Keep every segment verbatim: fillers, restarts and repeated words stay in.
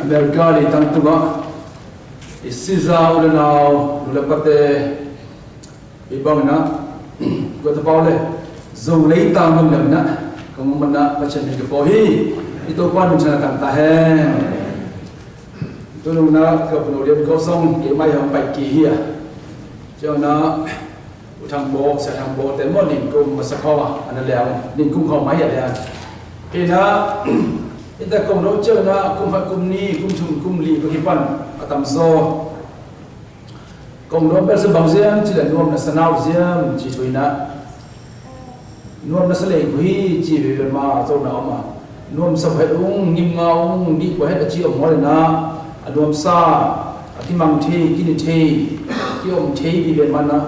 America lei tang tung a, i Siza u lei nau, lu lei pate, i bang na, gua ta pau lei, zong lei tang bang na, kong mă na, pa chen ni ka po hi, i to pan min chan tang ta hen. Tu nung na, ka pun u lien ko song, ke mai hong pai ki hia. Chong na, U Thăng Bô, Sa Thăng Bô, te mô ninh kum ma sa kho, ana leng, ninh kum kho mai ya leng. Hê na, ita kum ro chơ na, kum hăt kum ni, kum thum kum li, bơ ki pan, a tam so. Kum ro bel sa bang ziam, chi lĕ nuam na sa nau ziam, chi tui na. Nuam na sa leng ku hi, chi bê bê ma, zô na ma. Nuam sa bê ung, ngim nga ung, ni bê hê ta chi ôm hoi na. A nuam sa, a ki mang thei, ki ni thei, ki ôm thei bê bê ma na.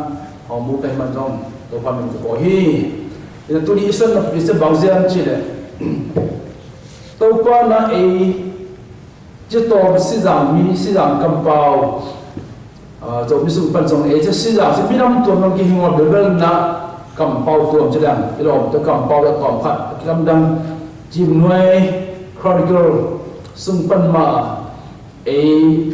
Hong mu kei man dong, Tôkpa min kô hi. Ina tu ni isan na pisa bang zian chi lĕ. Tôkpa na ei, chi tôm si zang mi, si zang kampau. Ơ, tôm mi sung pan sung ei, chi si zang, si mi năm tuôm nong ki hing wa bê bê na kampau tuôm chi dang. Ilom, tơ kampau tơ tôm khat, ki năm dang, Chim Nuai, Chronicle, sung pan ma. Ei,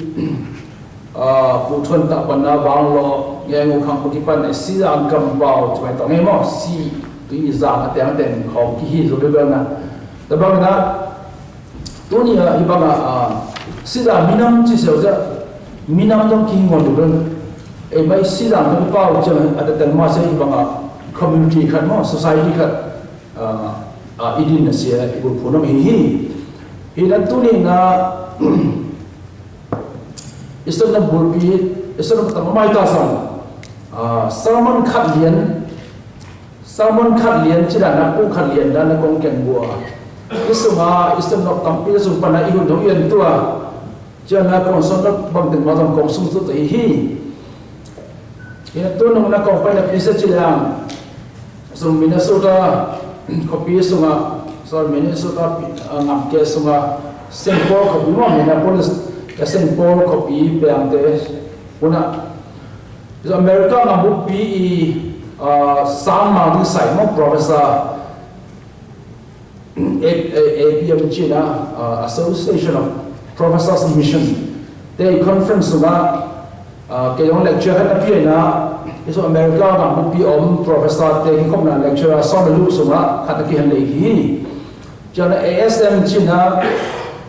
ơ, pŭ thuăn tă păn na wang lo, nge ngô khăng pơki păn, ei, si zang kampau, chua tong nge mô, si, tui zang, a teng teng, khong ki hi, zô bê bê na. Tơ bang na, tu ni, ơ, hi bang, ơ, si zang mi năm chi seo za, mi năm tong ki hi ngô bê bê. Ei, mai si zang kampau, chua, a teng teng ma se hi bang, ơ, community khat mô, society khat. Ơ, ơ, i din na sia, i bul phun nôm hi hi. Hi na tu ni na, i săn na bul pi, i săn na tăm mai ta sang. Ơ, sermon khăt lian, sermon khăt lian, chi đa na, pŭ khăt lian đa na kông keng bua. I sung a, i săn na tăm pi, i sung pan na, i hun dong yen tua. Chi na kông săn na bang teng ma zong kông sung sut hi hi. Ina tu nung na kông pai na pisa chi liang. Sung Minnesota, khua pi sung a, sorry, Minnesota pi, a, ngam ke sung a, Saint Paul khua pi mô, Minneapolis, ya Saint Paul khua pi piang te, puna. So America ngam bu pi i, a, sang ma di sai mô professor. A-, A-, A P M chi na, uh, Association of Professors Mission. Te conference sung a, uh, kei yong lecture hên na pi na, isu America ngam bu pi om professor te ki khop na lecture a song lu sung a, khat ki hên lei ki. Chana A S M chi na,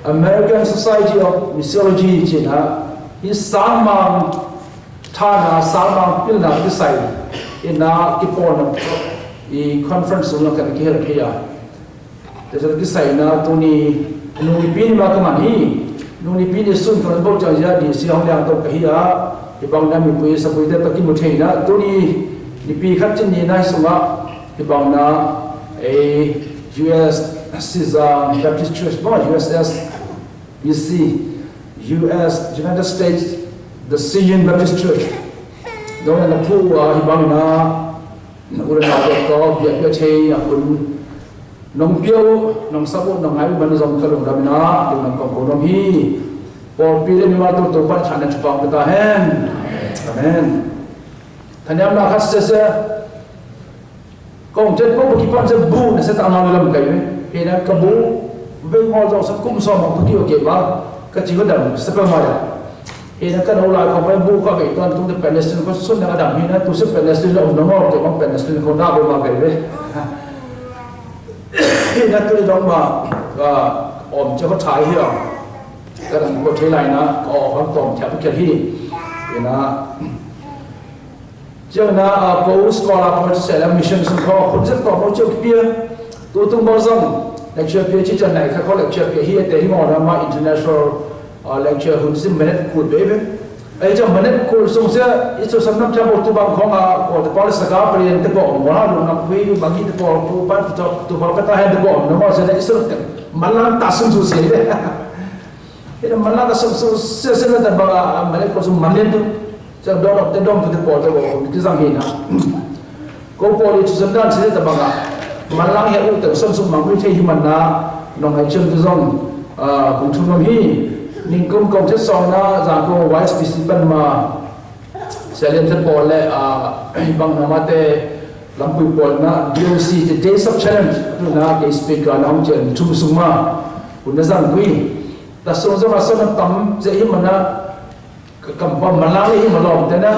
American Society of Missiology chi na, i sang mang, tha na sang mang pil na ki sai, i na ki pon na, i conference sung a khat ki hên pia. Te sa ki sai na tu ni, nung ni pi ni ma ka man hi, nung ni pi ni sun ka man bok jang ya di si hong liang tong ka hi a, i bang na mi pui sa pui te pa ki mu thei na, tu ni, ni pi khat chin ni na sung a, i bang na, e, U S Caesar Baptist Church, bang U S S, U C, U S, United States, the Syrian Baptist Church. Dong na phu a, i bang na, Na u lei na dôk to, biă biă chei, na kun. Nong piau, nong sabu, nong ngai, ban zong ka lung dam na, lung nong kong kong nong hi. Pô pi lei mi ma tu tu pan chan na chupang peta hen. Amen. Tha niam na khat se se. Kong chet pô ki pan se bu, na se ta ma lum kai me. He na ka bu, ve ngol zong sa kum so ma pô ki oke ba. Ka chi ko dam, se pa ma ya. Hina ka nô lai kong pai bu ka be tuan tung te Palestine ko sun na ka dam hina tu se Palestine la um na ngor ke ma Palestine ko na be ma be be. Hina tu dong ma, ka om che ko thai hia. Ka dam ko thai lai na, ka o ka tom che ko ke hi. Hina. Jeng na, a, ko us ko la ko se la mission sun ko, ko je ko mo che ko pia. Tu tung bo zong, lecture pia chi chan nai ka ko lecture pia hi te hi mo na ma international, a, lecture hun sim minute kul be be. Ai jam minute kul sung se, i su sam nam cha bo tu bang khong a, ko te pol sa ka pia te bo mo na lu na kui bang hi te bo tu ban tu tu ba ka ta hen te bo no mo se i su te. Man lang ta sung su se. Ina man lang ka sung su se se na ta ba, a, minute kul sung man len tu. Sa dong te dong tu te pol te bo, ki zang hina. Ko pol i tu sendal sini ta banga. Man lang he u te son sung mang wi te hi man na, nong ai chen tu zong, a, kung thum nong hi. Ning kum kong te song na, zang kong wai spisi pan ma. Sa lien te pol le, a, bang na ma te, lam pui pol na, D O C te Days of Challenge, tu na ke speaker na hong chen thum sung ma. Kun na zang wi. Ta sung zong a sô na tam, zê hih mă na, kăm pau mă lang lê hih mă lom, tê na,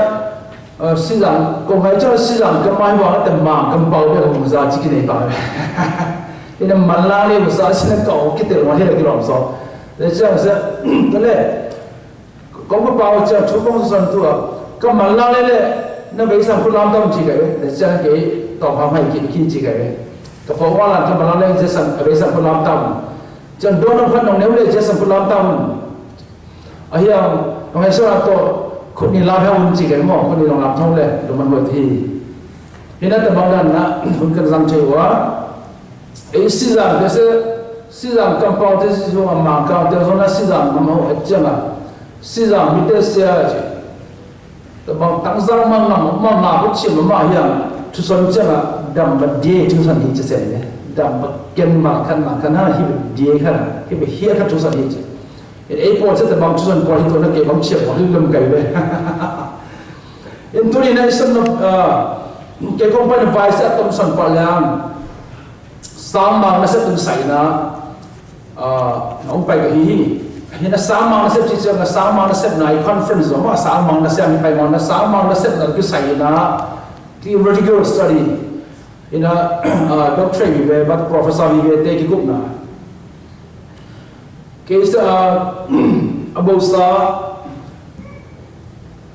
si zang, kông ngai chô si zang, kăm mă hih wa tê mă, kăm pau bê kông za chi kơ nê pau. Ina mă lang lê, za si na kâu, kơ tê wa hih la kơ lom so. Tê chang zê, tê lê, kông kơ pau chang, chu kông sô săn tua, kăm mă lang lê lê, na bê sang khu lam tam chi kơ, tê chang kơ, tông hăng hai kơ, kơ chi kơ. Kơ pau wa lang, kăm mă lang lê, zê sang, bê sang khu lam tam. Chang đô nông phat nông nêu lê, zê sang khu lam tam. A hiang, nong hê sô na tô, khut ni lam hê un chi kê mô, khut ni nong lam thong lê, lŭm măn huê thi. Hina tơbang đan na, hun kăn răng chê wa. Ê, si zang tê sê, si zang kăm pau tê sê, si zang mang kau tê sô na si zang, ngăm hô ê chiang a. Si zang mi tê sê a chê. Tơbang tăng zang mang ngăm, mang ngă bơ̆t chiang mă hiang, thu sôn chiang a, dăm bơ̆t dê thu sôn hi chê sê nê. Dăm bơ̆t kên mang kăn mang kăn ha, hi bơ̆t dê kăn, hi bơ̆t hiê kăn thu sôn hi chê. Ê, ê, pô, sĕt tơbang chu săn pô, hi tô na kê bang chia pô, hi lơm kei we. Ê, tu ni na i săn nô, a, kê kông păn vai sĕt tôm săn pô lăng. Sang mang na sĕt tôm sai na, a, nong pai kơ hi hi. Hi na sang mang na sĕt chi chiang na sang mang na sĕt na i conference zong, a, sang mang na sĕt ni pai mang na sang mang na sĕt na kơ sai na theoretical study. Hi na, a, doctorate vi ve, but professor vi ve, tê ki kup na. Kei sa, a, a bô sa,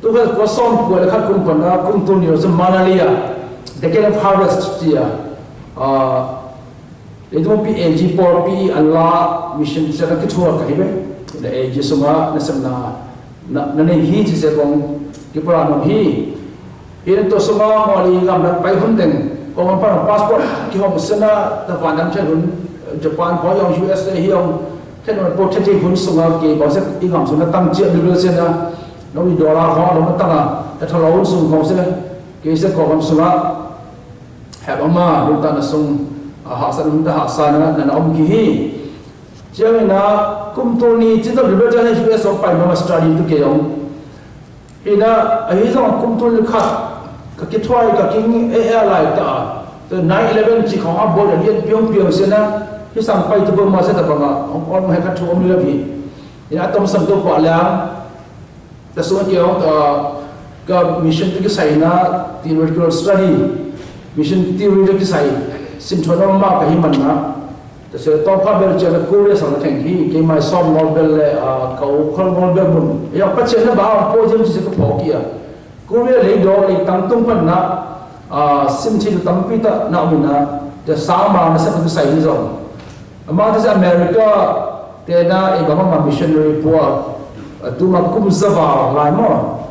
tu kha kua sôm kua leh khat kum pô na, kum tu ni sa Manali a, Decade of Harvest tia, a, leh tu pi A G por pi an la mission sa ka ki thua ka hi be, leh A G suma na sem na, na, na ne hi chi se kong, ki pora nong hi. Hin tô suma moli ngam na pai hun teng, kong ngam pan passport, ki hong sena, ta van dam chen hun, Japan, ho yong U S A, hi yong, chen hun po chen chen hun suma, ki po se, i ngam suna tang chia, bi sena, no i dollar ho, no tang a, ta thalo hun sung kong se, ki se kong ngam suma, hep ama, hun ta na sung, a, ha sa, hun ta ha sa na, na, na om ki hi. Chiang ina, kum tu ni, chi ta bi chen U S A, pai no study tu ke yong. Hi na, a hi zong kum tu lih khat, ka ki thuai, ka ki ngi, e, e, lai ta. Tơ nine eleven chi khong a bol a liet piong piong se na, hi sang pai tu bơh ma se ta bang a, ong, ong he ka thu ong ni la bi. Hi na, tôm sang tu pa liang, ta sung ki ong, ta, ka mission tu ki sai na, theoretical study, mission theory tu ki sai, sim thua na ma ka hi man na. Ta se tong pha bel chen Korea sang theng hi, kei mai sôm ngol bel leh, a, kau khol ngol bel mun. Ya pa chen na ba po jem si se ka po kia. Korea lei do lei tang tung pan na, a, sim chi tam pi ta na mi na. Ta sa ma na sa tu sai hi zong. Ma ta se America, te na e ba ma missionary pua, a, tu ma kum sa ba lai mo.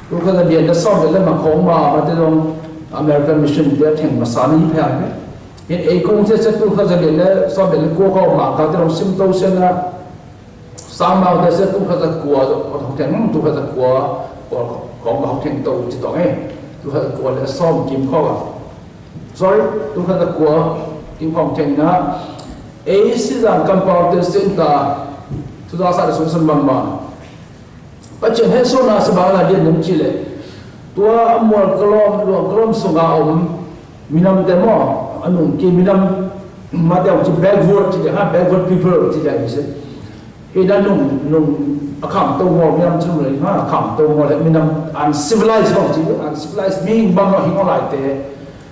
Kum ka da bien da sôm bel leh ma khong ma, ma te dong American mission te theng ma sa ni phe. Hin ei kung se se tu kha za le le, sa be le kua kau ma ka te long sim tô se na. Sa ma te se tu kha za kua, hok theng tu kha za kua, kua kong hok theng tô chi tong e. Tu kha za kua le sôm kim kho. Sorry, tu kha za kua kim kho theng na. Ei si zang kampau te sin ta, tu za sa de sung san bang ma. Pachien he sô na sa bang na dien nung chi le. Tua a mual kalom, luang kalom sung a om, minam te mo, a nung ki minam, ma te ong chi backward chi le, ha, backward people chi le, i se. He na nung, nung, a kham tô mo, minam chi le, ha, a kham tô mo le, minam uncivilized mo chi le, uncivilized mi bang mo hi mo lai te.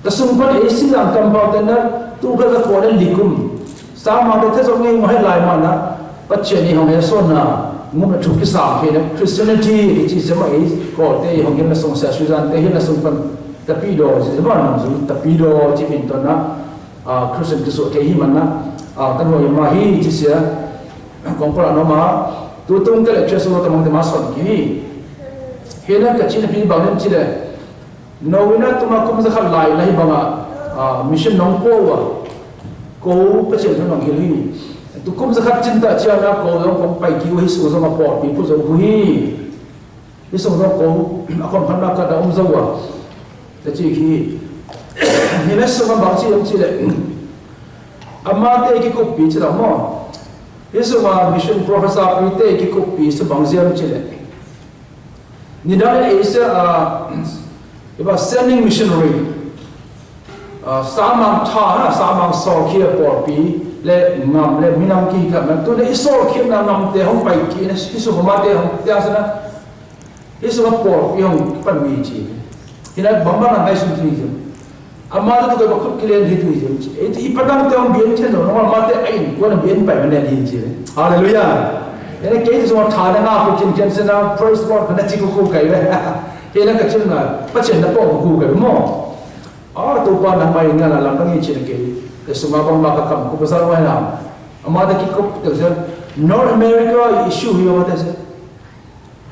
Ta sung pan ei si zang kampau te na, tu kha za kua le likum. Sa ma te te zong ngei mo he lai ma na, pachien ni hong he sô na, ngum na thuk ki sa he na, Christianity, ki chi se ma ei, ko te hong he na sung sa su zan te he na sung pan, tapido, chi se ma nung sung tapido, chi min to na, a, Christian ki su te hi man na, a, tan ho ma hi, chi se, kong pra no ma, tu tung te le che su ta mang te ma son ki hi. He na ka chi na pi bang nem chi le, Nô wina tu ma kum za khat lai na hi bang a, a, mission nong kô wa. Kô pachien nong hil hi. Tu kum za khat chin ta chia na kô yong kong pai ki wa hi su zong a por pi pu zong hu hi. Hi su zong kô, a kong khan na ka da um za wa. Ta chi ki. Hi na su ma bang chi yong chi le. Ama te ki kup pi chi da mo. Hi su ma mission professor pi te ki kup pi su bang ziam chi le. Nidang in Asia, a, iba sending missionary. A, samang tha, ha, samang so kia por pi. leh ngam leh minam ki kha ma tu ne i sôr ki na ngam te hong pai ki ne hi su ma te hong te sa na. Hi su ma pôl ki hong pan wi chi. Hi na bang bang na ngai sun tu hi jam. Ama tu tu ba khut ki len hi tu hi jam chi. Ei tu i patang te hong bien chen no ma te ai ko na bien pai ma ne hi chi. Haleluya. Ene ke tu su ma tha na nga ko chen chen sa na praise God na chi ko ko kai le. Hi na ka chen na pa chen na pô ko kai mo. A, Topa nang mai ngan a lam nang i chin ke. Te sunga bang ma ka kam kupa sa wai na. Ama te ki kup te se. North America issue hi ama te se.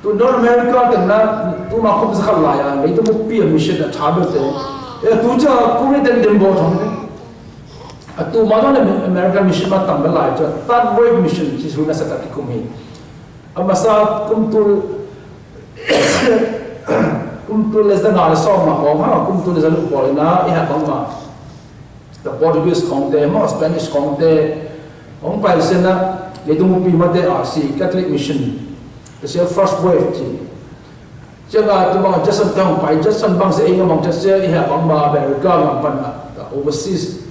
Tu North America te na, tu ma kup sa kha la ya. Lei tu mu pi a mission a tha be te. E tu cha kuri ten dem bo thong te. A tu ma don American mission ma tam be lai cha. Third wave mission chi su na sa ta ki kum hi. A ma sa kum tu Kum tu leh za ngã leh sô ma kong ha, kum tu leh za lu pô leh na, i ha bang ma. The Portuguese kong te, ma Spanish kong te, hong pai se na, leh tu mu pi ma te a si Catholic Mission. Te se first wave chi. Chi ngã tu bang Judson te hong pai, Judson bang se i ngã bang te se i ha bang ma America ngã pan a, the overseas.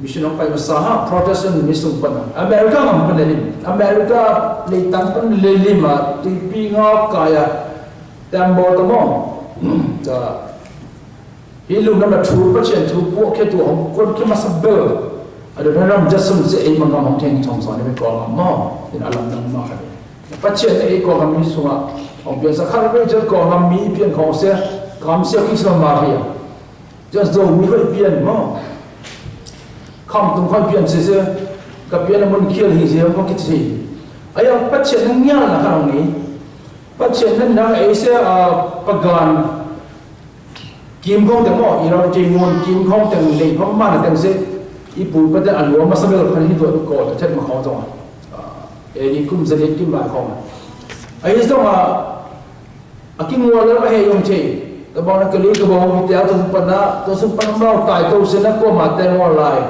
Mission hong pai ma sa ha, Protestant mission pan. America ngam pan lei lim. America lei tan pan lei lim a, tui pi ngap kaya. Tem bo ta mo. Ta. Hi lum nam na thu pa chen thu po ke tu hong kon ke ma sa bel. Ada na ram Jason se ei ma ngam hong theng thong son ne ko ngam mo. In alam nang ma ha. Pa chen ei ko ngam mi sunga. Hong pian sa kha be jel ko ngam mi pian ko se. Kam se ki sa ma ria. Just do mi khoi pian mo. Kham tung khoi pian sese. Ka pian mun kial hi se mo kit se. Aya pa chen nang ngial na kha nang ni. Pa chen nang nang ei se a pagan. Kim khong teng mo, i ram ti ngun kim khong teng lei pa man teng se. I pu pa teng a lua ma sa bel pa ni do ko ta chet ma khong tong. E ni kum se ni kim ba khong. Ai tong a A ki ngua lơ ma he yong che. Ta bang na kali ka bang ki tia tu pan na, tu su pan mau tai tu se na ko ma te mo lai.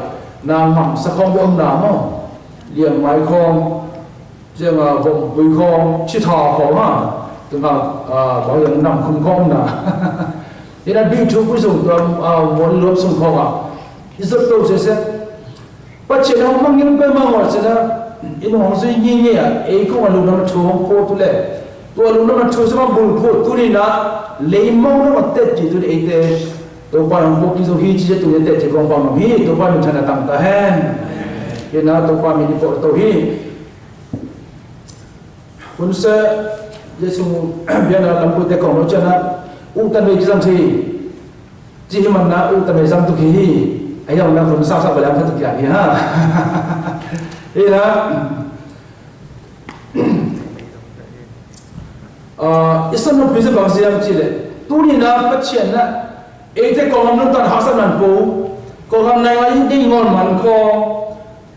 Na ngam sa khong bom na mo. Liang mai khong. Jeng a vom bui khong, chi tha khong ma. Tu na, a, bang yang nam khong khong na. Ina bi tu bui sung tu, a, mo lop sung khong a. Isop tu se se. Pa chen hong măng yơ̆ng pe măng wal sena, i nô hong sui nyi nyi a, ei kông a lŭng nâm thu hong pô tu lĕ. Tu a lŭng nâm thu sema bul pô tu ni na, lei mông nâm a tet ji tu ni ei te. Tôpa hong pô ki tu hi ji tu ni tet ji kông păng nâm hi, Tôpa ni chana tăng ta hen. Hi na Tôpa mi ni pô tu hi. Hun se, Yêsu biă na lăm pui te kông nô chana, u ta ni ki zang thi. Chi hi man na u ta mê zang tu ki hi. Ai yong na khun sa sa ba lam sa tu ki a hi ha. Hi na. Ơ, i san no bi sa bang siam chi lĕ. Tu ni na pa chian na. Ei te kông am nun tan ha sa nan pu. Kông am nai ngai ding ngon man ko.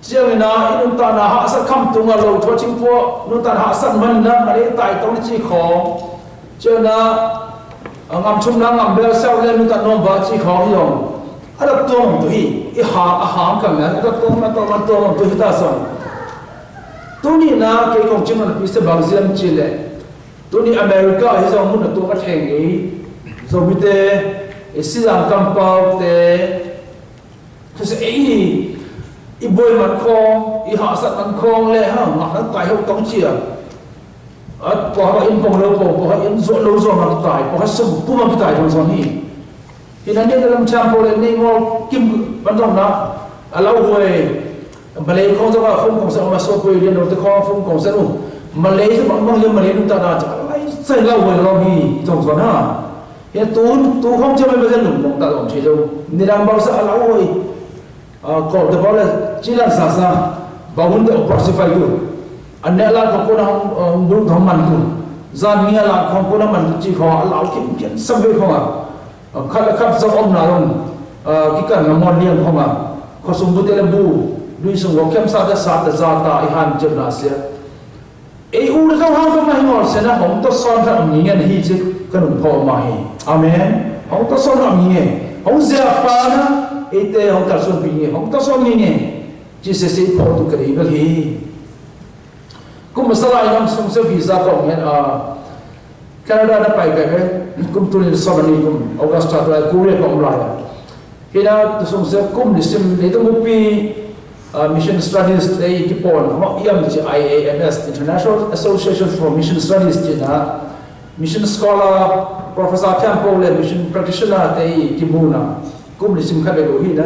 Chiang i na i nun ta na ha sat kham tung a lo thua ching pua nun ta na ha sat man na ma lei tai tong chi khong. Chiang na ngam chum na ngam bel sau le nun ta nom ba chi khong yong. A da tong tu hi i ha a ha kam na da tong na tong na tong tu hi ta song. Tu ni na ke kong chim na pi se bang siam chi le. Tu ni America hi zong mun na tu ka theng i. Zo mi te i si zang kam pau te. Thế sẽ ý, i bôi măn khong, i hă sat măn khong lĕ ha, ngă năn tai hŏ tŏng chia. Ăt pô hă in pông lô pô, pô hă in zuă lô zuă măn tai, pô hă sum pô măn tai tŏng son hi. Hi năn nê lăm cham pô lĕ nê ngol kim măn tŏng nă, a lâo huê. Malay khong zong a phung khong săn ma sô pô lĕ nô tê khong phung khong săn u. Malay zong măn măn lĕ Malay nung ta nă, chă lai sai lâo huê lâo hi, tŏng son ha. Hi tu, tu khong chơ mê mê dân lŭng mông ta lŏng chê dâu. Nê đang bau sa a lâo ơi. Ơ, kôl tơ bau lĕ, chi lăn sa sa. Bau hun tơ ôp si pai tu. Ăn nê lăn khong kôl na hŏng, ơ, hŏng bŭ hŏng măn tu. Dân nê lăn khong kôl na măn tu chi khong a lâo kim kiên săm wê khong a. Ơ, khăt lĕ khăt sa ôm na lŏng. Ơ, ki kăn na môn liêng khong a. Khong sung bŭ tê lĕ bŭ. Đui sung wô kem sa tơ sa tơ sa ta i hăn jơm na sia. Ê u rơkâo hăng kơ mah ngol sena hŏng tơ son kơ ăm ngin hi jek kơ nung pô mah hi. Amen. Hŏng tơ son kơ ăm ngin. Hŏng zia pa na, ê tê hŏng kar son pi ngin. Hŏng tơ son ngin. Jisê sê pô tu kơ ri bel hi. Kŭm masa lai nang sung sê visa kong ngin a Canada na pai kơ kơ. Kŭm tu lin so mani kŭm Augusta tu lai Korea kong lai. Hi na tu sung sê kŭm ni sim ni tu mu pi. Mission Studies te i kipon, mô iam ci I A M S, International Association for Mission Studies ci na, mission scholar, professor temple le mission practitioner te i kimuna. Kum ni sim kade go hi na.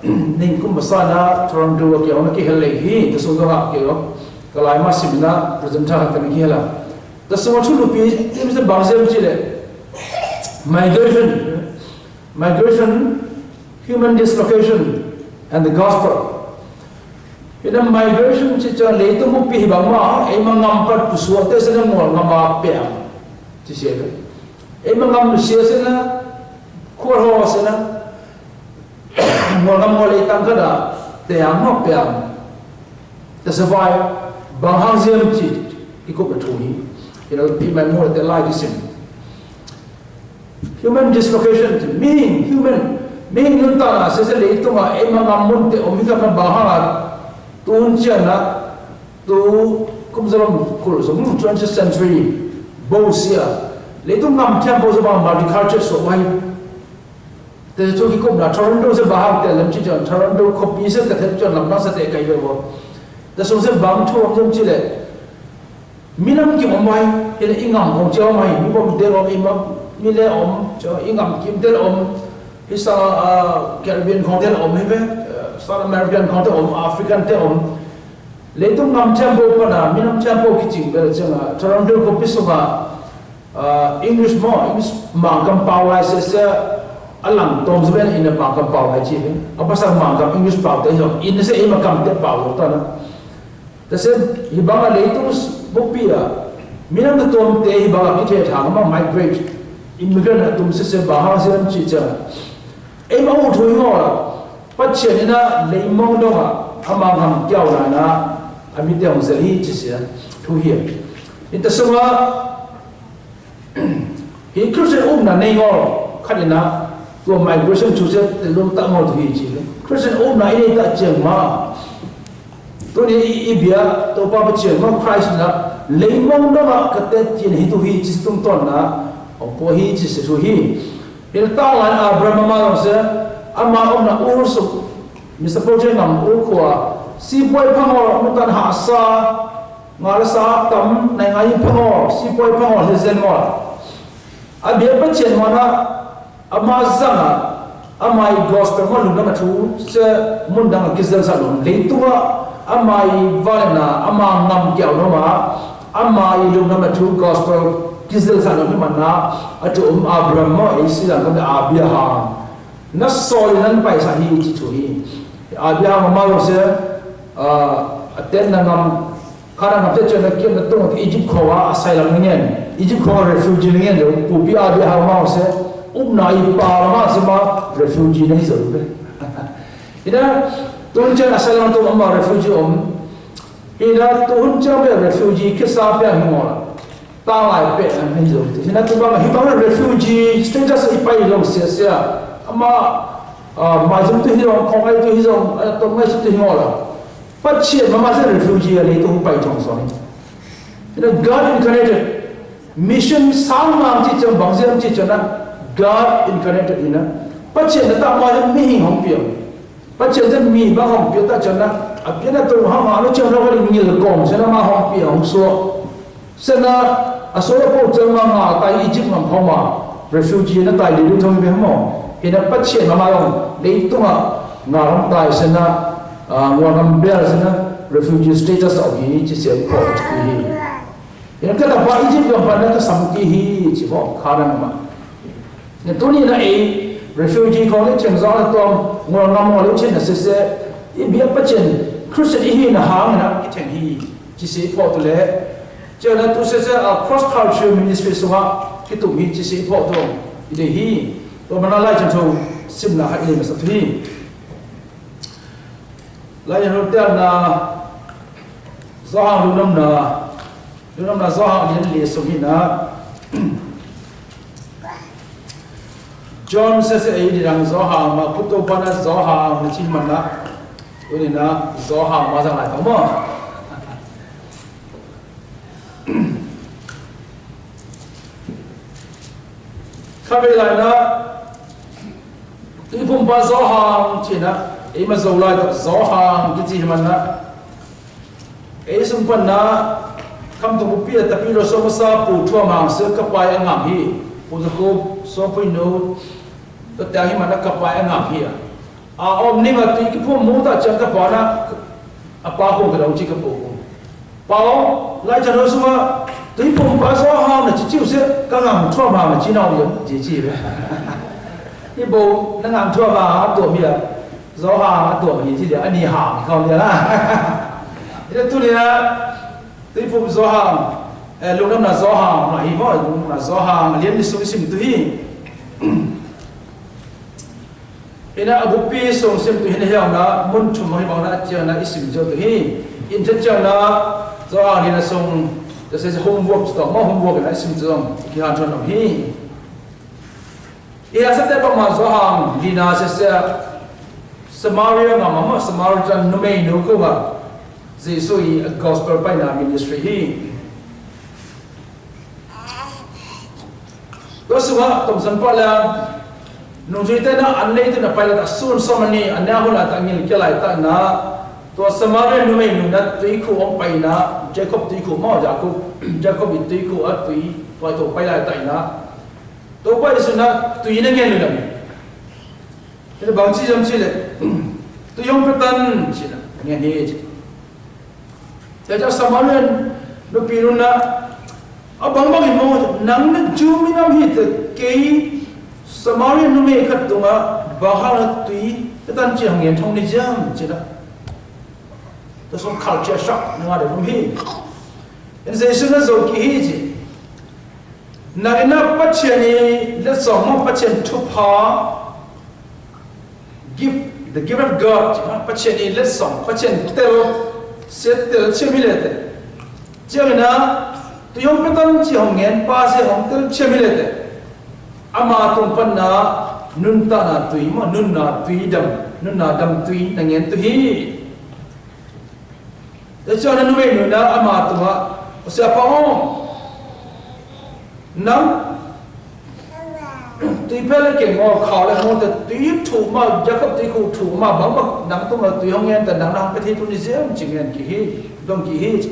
Ning kum basa na Toronto ke ona ki hele hi, te sung ga ke o. Kalai ma sim na presenter ha kami ki hela. Te sung chu lupi, tim se bang sem ci le. Migration. Migration, human dislocation, and the gospel. Ina migration ci ca lei tu mu pi hibang ma, ei ma ngam pat pusuak te sena mual ngam a peang. Ci sia ka. Ei ma ngam sia sena, kual ho sena. Mual ngam mual lei tang kada, peang ma peang. Te sa vai, bang hang ziam ci, i kup na tu hi. Ina pi mai mual te lai ki sim. Human dislocation, mihing, human, mihing nun tana, sese lei tuma, ei ma ngam mun te, omi ka ma bahar, tun ciana, tu, kum zalam kul, so, hmm, twentieth century, bau sia. Lei tu ngam tiam bau zalam multiculture so wai. Te tu ki kum na, Toronto se bahar te, lem ci jan, Toronto kopi se, te te jan, lam na sa te kai bebo. Te so se bang tu, lam ci le. Minam kim ôm wai, hile i ngam ôm ciau mai, mi bom del ôm i mam, mi le ôm, ciau i ngam kim del ôm, hi sa, ah, Caribbean khong del ôm hi ve, eh, South American khong del ôm, African del ôm. Le tung ngam tempo pana, minam tempo ki cing bel cing, ah, Toronto ko pisunga, ah, English mo, English mangkam pau lai se se, alang tom se ben ina mangkam pau lai ci ve. Apa sa mangkam English pau te yo, ina se ima kam te pau lo ta na. Tase, hibang a leitung s-, bukpi a, minam ta tuam te hibang a kithe thang ma migrate, immigrant a tum sese bahang silam ci ca. Ei ma u thui ngol a, pacian ina lei mong dong a, ama ngam kiau na na, ami te hong zeli ci sia, tu hia. Ita suma, Hi Christian umna nei ngol, khadi na, tua migration chu se, te lum ta ngol tu hi ci. Christian umna ini ta ciang ma. Tu ni i, i bia, tu pa pa ciang ma Christ na, lei mong dong a ka te tin hi tu hi ci tum ton na, ong po hi ci se tu hi. Hi ta lan Abraham ma se, ama umna ur su, Mister Paul ciang ngam ur kua, si poi pangol, mutan ha sa, Ngol sa tam, nai ngai phangol, si poi phangol, hi zen ngol. A bia pacian mana, ama zanga, ama i gospel ma lum nama tu, se mundang kizel sa lum. Leitung a, ama i valena, ama ngam kiau nama, ama i lum nama tu, gospel kizel sa lum mana, a tu um Abraham mo, e si lang kami Abraham. Na soli nan pai sa hi ci tu hi. Abraham ma lo se, ah, a ten na ngam Kha na ngam te cian na kian na tung Egypt khua asylum ni ngen. Egypt khua refugee ni ngen yo. Pu pi a bi hau mau se. Upna i pa la ma se ma refugee na hi zo be. Ina tun cian asylum tung ama refugee om. Ina tun cian be refugee kisa pe hi mo la. Ta lai pe na hi zo. Ina tu ba hi ba refugee status i pai lo sia sia. Ama, ah, ma zum tu hi lo, khong ai tu hi zo, ah, tong ai tu hi mo la. Pacian ma ma se refugee a lei tu pai chong soni. Ina God incarnated. Mission sang mang ci chong bang ziam ci chong na God incarnated ina. Pacian na ta ma mi hing hong piang. Pacian na mi ba hong piang ta chong na. A piang na tu hong ma no chong na wa ngil kong se na ma hong piang hong so. Sena, a so la po chang ma nga tai Egypt ngam hong ma, refugee na tai lili thong be mo. Hina pacian ma ma long, lei tung a, nga long tai sena, a, ngua ngam bel sena, refugee status au hi, ci sia po ci hi. Hina kata pa Egypt ngam pa na ka sam ki hi, ci mo, kha na ma. Ina tuni na e, refugee ko le cheng za la tom, ngua ngam mo le cheng na se se, i bia pacian, Christian i hi na hang na, i cheng hi. Ci si pho tu le, ci na tu se se a cross culture ministry sunga ki tum hi ci si pho tu. I de hi, tu mana lai chan tu sim na ha i de masa tu hi. Lai chan tu tel na Zohang lu nam na, lu nam na Zohang lien li sung hi na. John se se ei di dang Zohang ma kuto pana Zohang ni chin mana. Uni na Zohang ma zang lai tong mo. Kha be lai na. Tui pum pa Zohang chin na. Ih ma Zo lai tŏ Zohang ki ci hih ma na. Ih sŭng pan na, kham tŏ bu pia ta pi lo so ma sa pô thuam hang se kapai a ngam hih. Pô ta kô so pui nô. Tŏ ta hih ma na kapai a ngam hih a. A ôm ni ma tui ki pô mô ta chang kapai na. A pa kô ka dong ci ka pô kô. Pô, lai chăn rô suma, tui phung pa Zohang na chi chiu se, ka ngam thuam hang na chi nau yơh, chi chi bê. Ni bô, na ngam thuam hang a tuôm yơh. Zohang a tuôm yơh chi yơh, a ni hang, khâu yơh na. Ih tu ni na, tui phung Zohang, ê, lung năm na Zohang, na hi mô, lung năm na Zohang, liêm ni sung sim tu hi. Ih na a buk pi sung sim tu hin hiam na, mun chum mô hi bang na, chiang na ih sim jô tu hi. Ih thil chiang na, Zohang ih na sung, ta se homework tu, mô homework na ih sim jô, ki han chon nong hi. Ih a sa te bang ma Zohang, ih na se se, Samaria ngam ma, Samaritan numei nu kô ma, Yêsu ih a gospel pai na ministry hi. Tua suma, tôm san pala, nung zui tê na, an nê tê na pai la ta sun soma ni, an nê hô la ta ngil kia lai ta na, tua Samaria numei nu na tui khu ong pai na, Jakob tui khu mô, Jakob, Jakob ih tui khu a tui, tua tô pai lai ta na. Tua pai su na, tui na ngên nu na. Tê bang chi jam chi lê, tui yong patan, chi na, ngên ni chi. Tê ja Samarian, nu pi nu na, a bang bang ih mô, nang na Ju mi nam hi tê kei, Samarian numei khat tung a, bang hang na tui, tê tan chi hang ngên thong ni jam, chi na. Tê song culture shock, na ngă de kum hi. Ih Yêsu na zo ki hi chi. Nang ih na Pachien ih letsong mô Pachien thupha, gift, the gift of God, Pachien ih letsong, Pachien tel, se tel chiam hi lê tê. Chiam ih na, tui yong patan chi hong ngên, pa se hong tel chiam hi lê tê. Ama tung pan na, nun ta na tui, mô nun na tui dam, nun na dam tui, na ngên tu hi. Tê chua na numei nu na ama tua, ơ sia pa ong. Nang, tui phe lê keng mô khao lê mô tê tui thu ma, Jakob tui khu thu ma, bang bang nang tung a tui hong ngên tê nang nang phe thi tu ni jam, chi ngên ki hi, dong ki hi.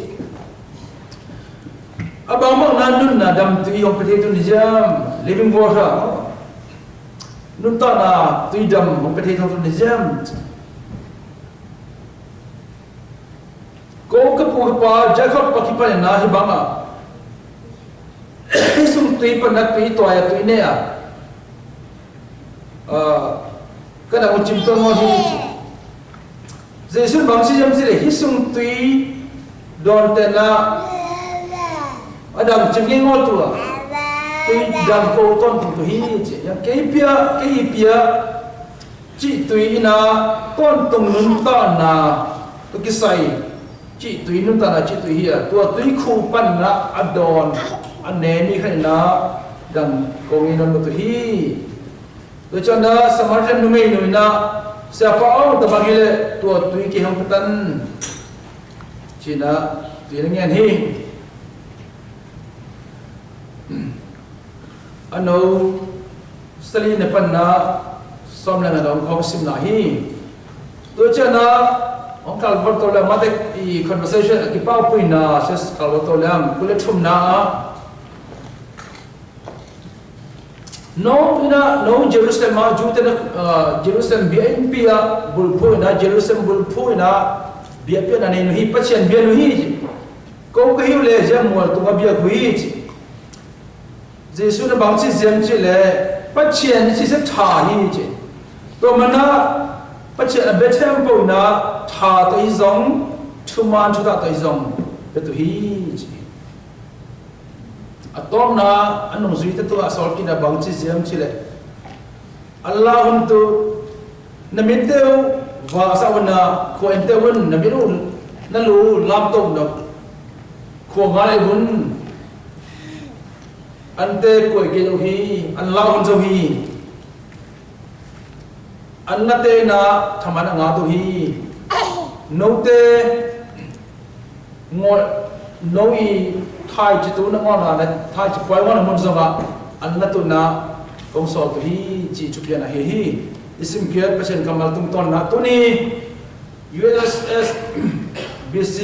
A bang bang na nun na dam tui hong phe thi tu ni jam, living water. Nun ta na tui dam hong phe thi tu ni jam. Kôkapua kapa Jakob pa ki pan na hi bang a. Hi sung tui pan na tui tuai a tui ne a. Ơ, ka na mu chim tuan ngon hi. Yêsu bang si jam si lê hi sung tui don tê na. A dang chim ngi ngon tua. Tui dang kô ton tung tu hi chi. Yang kei pia, kei pia. Chi tui ih na, ton tung nun ta na, tu ki sai, chi tui nun ta na, chi tui hia, tua tui khu pan na, a don, a ne ni khai na, dang kông ih non tu hi. Tua chon na, Samaritan numei nu na, sia pa ong ta bang hi lê, tua tui ki hong patan. Chi na, tui na ngên hi. A nô, sali ne pan na, sôm leng a dong khong sim na hi. Tua chon na, ong kal vot to la matek i conversation, ki pau pui na, ses kal vot to leng, kule thum na. Nô, ih na, nô Jerusalem a, Ju tê na, ơ, Jerusalem bia in pia, bulphu na, Jerusalem bulphu na, bia pia na ne nu hi, Pachien bia nu hi. Kô ka hiu lê, jia mual tu ma bia ku hi chi. Yêsu na bang chi jiem chi lĕ, Pachien chi se tha hi chi. Tô ma na, Pachien a be temple na, tha tô i zong, thuman thu ta tô i zong, be tu hi chi. A tôm na, a nung zui ta tu a sol ki na bang chi jiem chi lĕ. A la hun tu, na min teu, wa sa hun na, khua en teu hun, na min hun, na lu, lam tôm na, khua ngai hun. An te koi ke lu hi, an la hun zau hi. An na te na, thaman a nga tu hi. Nô te, Ngô, nô i thai chi tu na ngô na, na thai chi poi ngô na mun zong a, an na tu na, kông so tu hi, chi chu pia na hi hi. Isim kiat Pasian kamal tung ton na tuni U S S B C,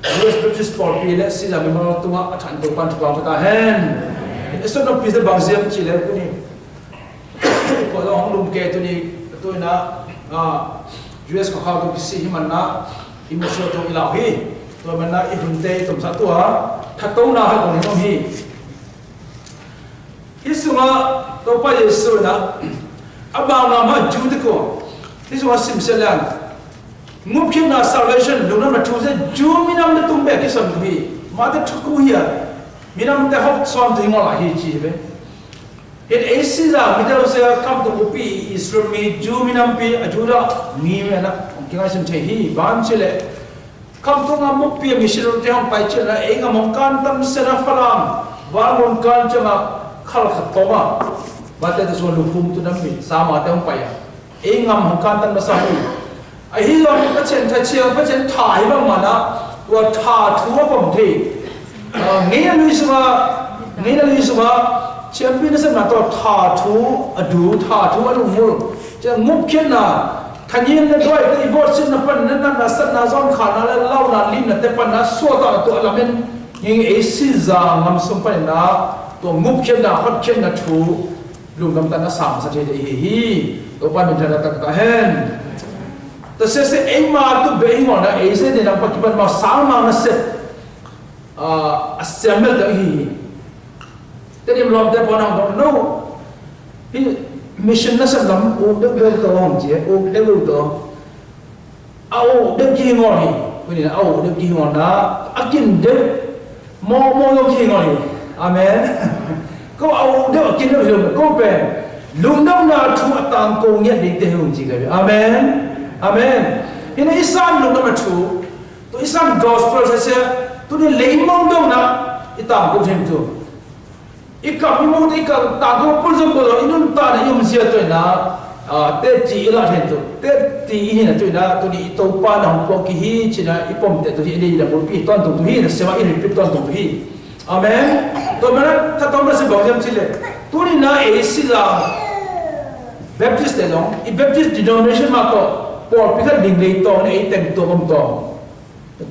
U S Baptist Pôlpi leh Siza Memorial tungah a than to pan tukang pata hen. Isun no pisa bang ziam ci leh tuni. Ko lo hong lum ke tuni, tuni na, ah, U S ko khau to kisi hi man na, i mô sô to i lau hi. Tua man na i hun te tom sa tua, tha to na ha kong hi nom hi. Hi sung a, Topa Yesu na, a bang na ma Ju te ko. Hi sung a sim se lan. Ngŭp khit na salvation, lu na ma thu se Ju mi nam na tum be ki son ku hi. Ma te thu ku hi a. Mi nam te hok son te ngol a hi ci be. Hit A C za, mi te se kam tu ku pi Israel mi Ju mi nam pi a Ju da. Mi me na, ki ngai sim te hi, ban ci le. Kam tung a muk pia missionary te hong pai ci na, ei ngam hong kan tam se na Falam, wa ngun kan ci na khal khat tong a. Wa te tu sua lu hum tu nam mi, sa ma te hong pai a. Ei ngam hong kan tam na sa hi. A hi lo, pa cen ta ciang, pa cen ta hi bang ma na, wa ta thu wa pom te. Ngi na lui sua, ngi na lui sua, ciang pi na se na to ta thu, a du, ta thu, a lu mul. Ciang nguk kian na, Tha nyin na duai ta i bot sin na pan na na na sat na zon kha na la lau na lin na te pan na sua ta tu a lamen. Ngi A C za ngam sum pan na tu nguk khian na hot khian na thu. Lung ngam ta na sam sa te hi hi. Tu pan min ta na ta ta hen. Ta se se ei ma tu be i ngol na ei se ne na pa ki pan ma sang ma na se. A, a siam mel ta hi hi. Tơdim lom te pô nang dong no. Hi mission na sem lam u dek dek to hong cie, u dek dek to. A u dek ki ngol hi. Kuni na a u dek ki ngol na. A kin dek. Mo, mo dek ki ngol hi. Amen. Ko a u dek a kin dek hi ko pe. Lung dong na thu a tang ko ngiat dek te hung ci ka. Amen. Amen. Hi na isan lung dong na thu. Tu isan gospel sa sia. Tu ni lei mong dong na. I tang ko them tu. I kam i mut i kam ta ko pul zong ko i nun ta na i um zia tu na, a, te ci i la hen tu, te ci i hin tu na, tu ni i Topa na hong pok ki hi ci na i pom te tu hi i dei na pul pi ton tu tu hi na sema i repeat ton tu tu hi. Amen. Tu mana ta tom na se bau jam ci le. Tu ni na e si la Baptist te dong, i Baptist denomination ma to, por pi ka ding lei to na i tem to om to.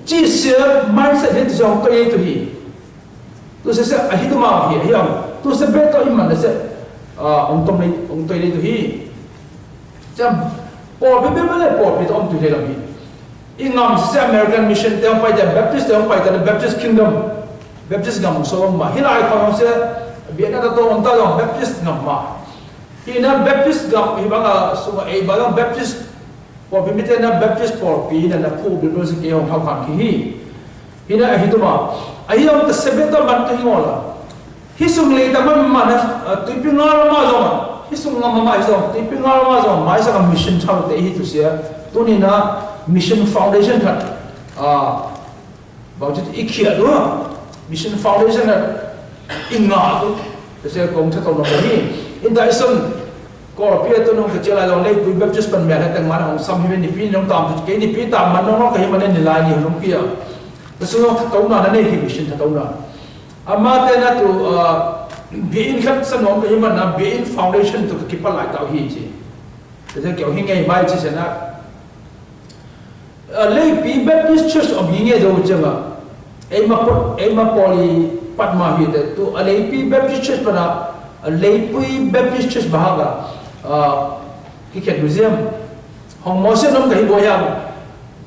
Ci sia mindset hi tu song to i tu hi. Tu se se, a hi tu ma hi, a hi ang. Tu se be to i man se, a, ong tom nei, ong toi nei tu hi. Jam, pôl bi bi le pôl bi to ong tu hi le lam hi. I ngam se se American Mission te ong pai jam, Baptist te ong pai jam, Baptist Kingdom. Baptist ngam so ong ma. Hi lai kong se, bi na ta to ong ta ong Baptist ngam ma. Hi na Baptist ngam, hi bang a, suma e bang Baptist Pôlpi mi te na Baptist pôlpi na na phu Bible se ke hong hau kan ki hi. Hi na hi tu ma. A hi hong ta sebe ta man tu hi ngol a. Hi sung le ta man man na, a, tui pi ngal ma zong. Hi sung ngam ma hi zong. Tui pi ngal ma zong. Ma sa ka mission thau te hi tu sia. Tu ni na mission foundation khat. A, Bang ci i khiat dua. Mission Foundation na i ngă tu. Tase kong cha tong nong hi. In dai sun. Kôl pia tu nong ka cia lai dong lei pui Baptist pan mia na teng man hong sam hi ni pi nong tam tu ke ni pi tam man nong ka hi man ni lai ni nong pia. Tase nong ta tong na na ni hi mission ta tong na. Ama te na tu, a, bia in khat sa nong ka hi man na bia in foundation tu ka kipa lai tau hi ci. Tase kiau hi ngai mai ci sa na. A, Leipi Baptist Church ong hi nge dô jeng a. Ei ma pô, ei ma pô li pat ma hi te. Tu a Leipi Baptist Church pa na, a Leipi Baptist Church ba ha ga. A, ki khet museum. Hong mo se nong ka hi bo yang.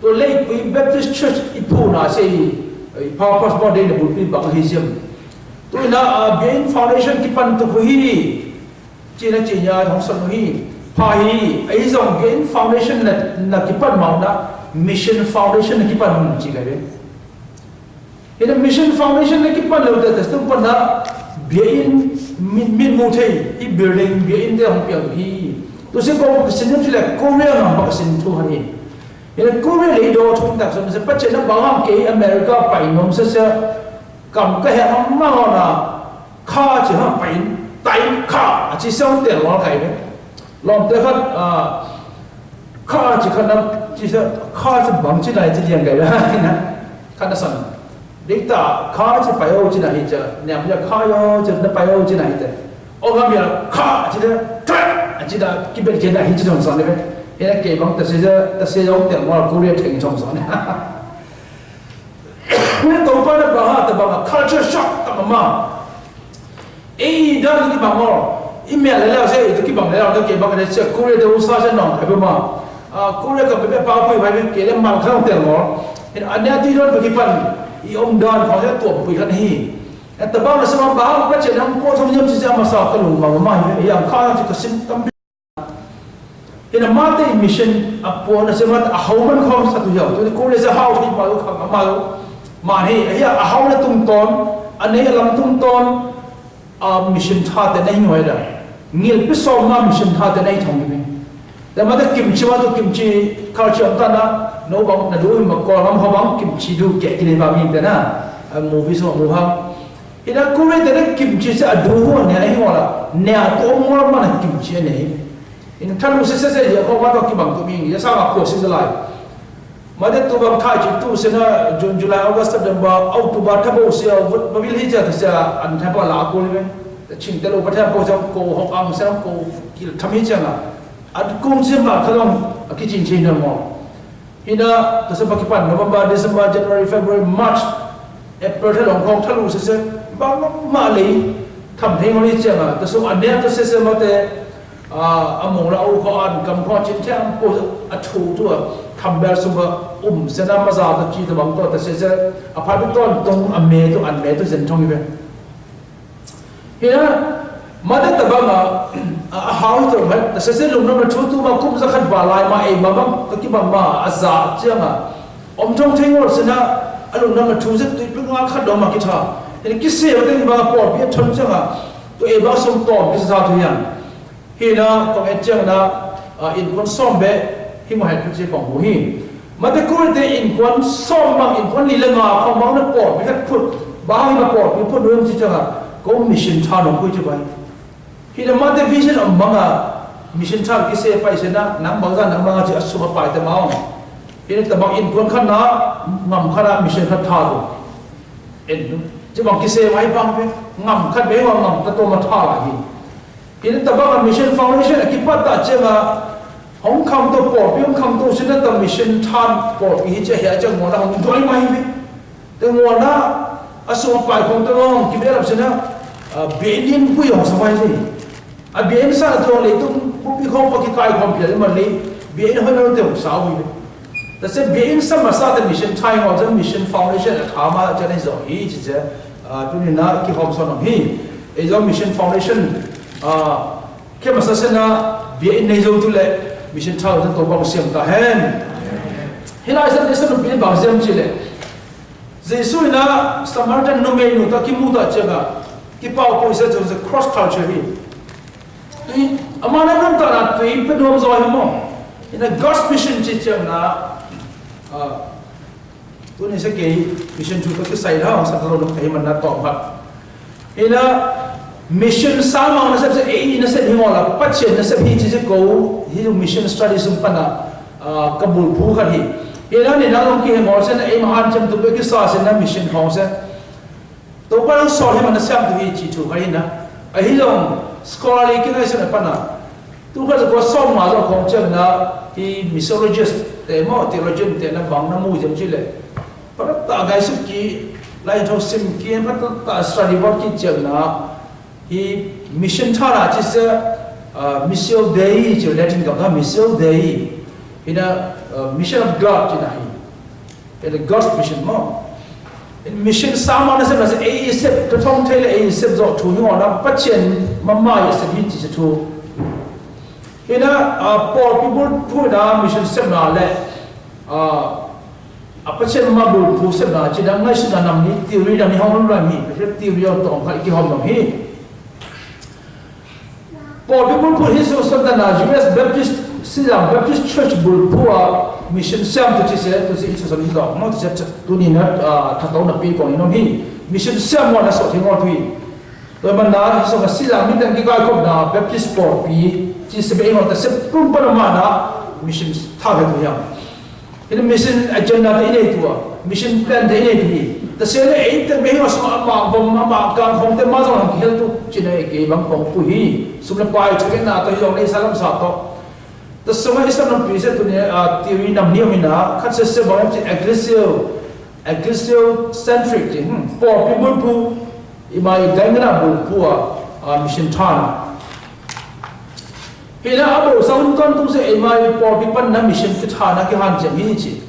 Tu Leipi Baptist Church i pô na se i, i purpose bo de ne bulpi ba ka hi museum. Tu na, a, bia in foundation ki pan tu hi. Ci na ci ña hong son hi. Pha hi, a hi zong bia in foundation na, na kipan mau na, mission foundation na kipan hong ci ka be. Hi na mission foundation na kipan lo da, da stung pan na, bia in min, min mu thei, hi building, bia in de hong piang hi. Tu se ko ka sin ci le, Korea na ba ka sin tu ha hi. Hi na Korea le do thung tak son se, pa ce na ba hong ke America pa in hong se se, kam ka he hong ma hong na, Kha ci ha, pa in, ta in, kha, a ci seo te lol kai be. Lom te khat, a, kha ci khat na, ci sa, kha ci bang ci nai ci liang kai be, na. Khat na san. Dei ta, kha ci pa yo ci na hi ca, niam ya kha yo ci na pa yo ci na hi te. O ngam ya, kha ci de, tre, A ci da ki ben ke na hi ci dong song ne be. Ina ke bang ta se ja ta se dong te mo ku re theng dong song ne. Ina to pa na ba ha ta ba culture shock ta ma. E da ki bang mo. I me le la se ki bang le la ke bang ne se ku re de u sa se nong ka be ma. A ku re ka be pa pu ba ke le ma ka te mo. Ina ane ti don ki pan i om dan ko se to pu kan hi. Ta ba na se ma ba pa che nang po so nyam ci ja ma sa ka lu ma ma hi. Ya ka ci ka sim tam Ina mate i mission a pô na se mate a hau man khong sa tu yau. Tu ni kô le sa hau hi ma lu khang a ma lu. Ma ni a hia a hau na tum ton, a ne a lam tum ton, a mission tha te na hi ngoi da. Ngil pi so ma mission tha te na hi thong ni. Te mate kimchi ma tu kimchi culture ta na, no bang na du hi ma ko lam ho bang kimchi du ke kini ba mi te na. A movie so mu ha. Ina kure te ne kimchi se a du hu ne a hi ngora. Ne a to ngora ma na kimchi ne. Ina thalu sese se ya ko ma to ki bang tu ming ya sa ma ko se lai. Ma de tu bang thai chi tu se na June, July, August, September, October, tha bo se ya ba bil hi ja ta se an tha ba la ko le. Ching te lo ba tha bo se ko ho ang se ko ki tham hi ja na. At kung se ma ka long a ki ching ching na mo. Ina ta se ba ki pan November, December, January, February, March, April, tha long khong thalu sese ba ma le. Tham thei ngori chiang a ta su an ne ta sese ma te. A mong la u kho an kam kho chin thiam po a thu tu a tham bel su ba um se na ma za ta chi ta bang to ta se se a pha bi ton tong a me tu an me tu zen thong i be. Hia ma ta ta bang a a hau to ma ta se se lum na ma thu tu ma kum za khat ba lai ma e ma bang ta ki bang ma a za chiang a om thong thei ngor se na a lum na ma thu se tu pi nga khat do ma ki tha. Hia ki se ba ta ki bang a po bi thon chiang a tu e ba som to ki sa tu yang. Hina kong et chiang na, a, inkuan som be, hi mo het phi chi kong mu hi. Ma te kul te inkuan som bang, inkuan li le nga kong bang na por, bi het put, bang hi ma por, bi put nuim chi chiang a, ko mission tha nong kui chi bai. Hina ma te vision om bang a, mission tha ki se pai se na, nang bang za, nang bang a chi a su ma pai te ma ong. Hina ta bang inkuan khan na, ngam khan na, mission khan tha tu. En, chi bang ki se mai bang pe, ngam khan be, ngam ta to ma tha la hi. Ina ta bang a Mission Foundation a kipat ta chiang a hong kham to pô, pi hong kham to sin na ta mission than pô, pi hi chia hia chia ngô na hong doi mai pi. Te ngô na a sung a pai khong te ngô ki be lap sin na, a, bia in bui hong sa mai pi. A bia in sa na to le tung bu pi khong pa ki kai khong pia le ma le, bia in hoi na te hong sa pi. Ta se bia in sa ma sa ta Mission Thai ngô ta Mission Foundation a tha ma chia na zo hi chi chia, a, tu ni na ki hong sa na hi. E zo Mission Foundation, a, Khe ma sa se na bia in nei zo tu le, mission tha ta to bang siam ta hen. Hi lai sa ne sa nu bia bang siam chi le. Jisu ina Samaritan numei nu ta ki mu ta chia na. Ki pau pui sa tu se cross culture hi. Tui, ama na num ta na tui pe num zo hi mo. Ina God's mission chi chia na. A, Tu ni se kei mission chu to ki sai la sa to lo kei man na to ha. Ina mission sa ma na sep se e na sep hi mo la pa chen na sep hi chi se ko hi mission study sum pa na, a, ka bul phu kha hi. Ina ni na lo ki he mo se na e ma han chem tu pe ki sa se na mission ho se. To pa nang sol hi ma na siam tu hi chi thu ka hi na. A hi long scholarly ki na se na pa na. Tu ka ko som ma zo khong chen na hi missiologist te mo theologian te na bang na mu jem chi le. Pa ta gai su ki lai tho sim ki pa ta study work ki chen na hi mission tha na chi se, a, Missio Dei chi Latin ka ta Missio Dei. Hi na, a, mission of God chi na hi. Ina God's mission mo. Mission sa ma na sep na se e sep ka thong thei le e sep zo thu hi na pa chen ma ma e sep hi chi se thu. Ina, a, Paul pi bul phu na mission sep na le, a, a pa chen ma bul phu sep na chi na ngai su na nam ni theory na ni hong lu na ni theory yo tong ka ki hong nam hi. Paul pi bul phu hi su santa na U S Baptist, Silang Baptist Church bul phu a mission siam tu chi se, tu si i su sa ni dong, no, tu se tu ni na, a, ta tau na pi kong ni no hi. Mission siam mo na so thi ngo tu hi. Tu man na, hi su ka Silang mi tang ki kai kop na Baptist Paul pi, chi se be ngo ta se pum pa na ma na, mission tha ve tu yang. Hi na mission agenda ta i nei tu a, mission plan ta i nei tu hi. Tơsĕ lĕ, ê, tơpă hê wa sô ama, bom ama, kang hong tê ma zong hong kihel tu, chinei kê bang kong pu hê. Sum lĕ pai chô kê na, tơ yong lĕ sa lam sa to. Tơsĕ ma isa nong pi se tu ni, a, ti wi nam ni mi na, khat se se bang chi ecclesio, ecclesiocentric chi, hmm, pô pi bul pu, i ma i dang na bul pu a, a, mission tan. Hê na a bul sa un ton tu se i ma i pô pi pan na mission ki tan na ki han chi mi chi.